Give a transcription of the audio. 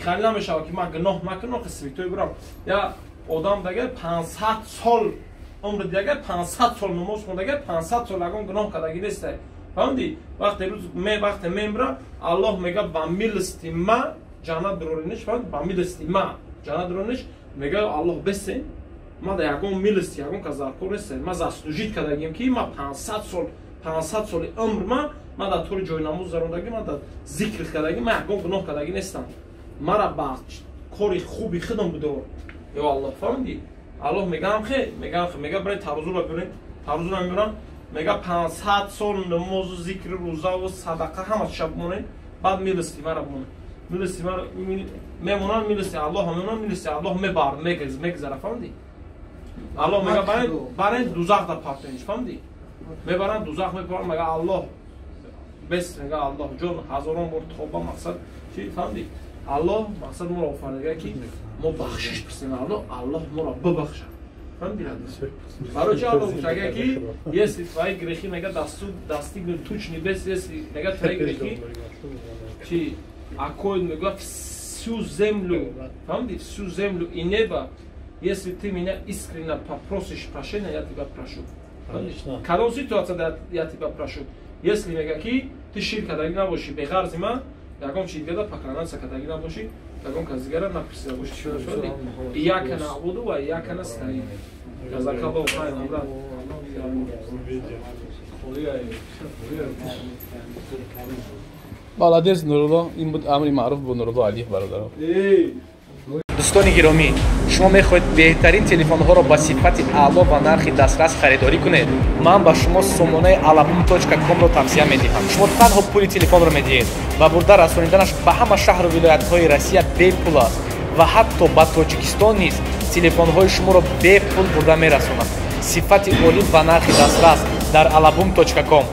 Хали намешава ки ман гуноҳ накунам, ки святой бирам. Я одам дагар 500 сол умр дигар, 500 сол намоз хондагар, 500 сол ягон гуноҳ кардагӣ нестай. Фаҳмидӣ? Вақте рӯз ме вақте мемра, Аллоҳ мега: ба милости ма ҷаннат бирориниш. Фаҳмидӣ? Ба милости ма ҷаннат бирориниш. Мега Аллоҳ: бесен, ма да ягон милости ягон кас даркор нестем, ма заслужить кардагим, ки ма 500 сол, 500 соли умр ма дар тори ҷойнамоз зарондагӣ, ма дар зикр кардагӣ, ма ягон гуноҳ кардагӣ нестам, мара ба кори хуби худам бидор, ё Аллоҳ. Фаҳмидӣ? Аллоҳ мегаам хе, мегаам хе, мега: бирен, тарозура бирен. Тарозура мебирам, мега: 500 сол намозу, зикри, рӯзаву садақа ҳама шаб монед, баъд милости мара бимонед. Милости мара мемонанд, милости Аллоҳ мемонанд, милости Аллоҳ мебар мегзара. Фаҳмидӣ? Аллоҳ мега: барен, дузах да партоенш. Фаҳмидӣ? Мебаранд, дузах мепаранд. Мега Аллоҳ: бес. Мега Аллоҳ ҷон, ҳазорон бор тоба. Мақсад чи? Фаҳмидӣ? Аллоҳ мақсад моро офарида, ки мо бахшиш пурсем. Аллоҳ, Аллоҳ моро бибахшад. Фаҳмидӣ? Барои чи Аллоҳ гуфт, ки если твои грехи, мега, достигнут туч небес, если, мега, твои грехи чи окроют, мега, всю землю, фаҳмидӣ, всю землю и небо, если ты меня искренне попросишь прощения, я тебя прошу. Кадом ситуация я тебя прошу? Если, мега, ки ты ширк кардагӣ набошӣ, беғарзи ман ягон чи дигара поклоняться кардагӣ набошӣ, ягон кас дигара напурсида бошӣ. Ияка наъбуду ва ияка настаин. Ҷазакаллоҳу хайран, брат. Молодец, Нурулло. Ин буд Амри маъруф бо Нурулло Алиев, бародаро. Дӯстони гиромӣ, шумо мехоҳед беҳтарин телефонҳоро ба сифати аъло ва нархи дастрас харидорӣ кунед? Ман ба шумо сомонаи alabum.com-ро тавсия медиҳам. Шумо танҳо пули телефонро медиҳед ва бурда расониданаш ба ҳама шаҳру вилоятҳои Россия бепул аст ва ҳатто ба Тоҷикистон низ телефонҳои шуморо бепул бурда мерасонад. Сифати олӣ ва нархи дастрас дар alabum.com.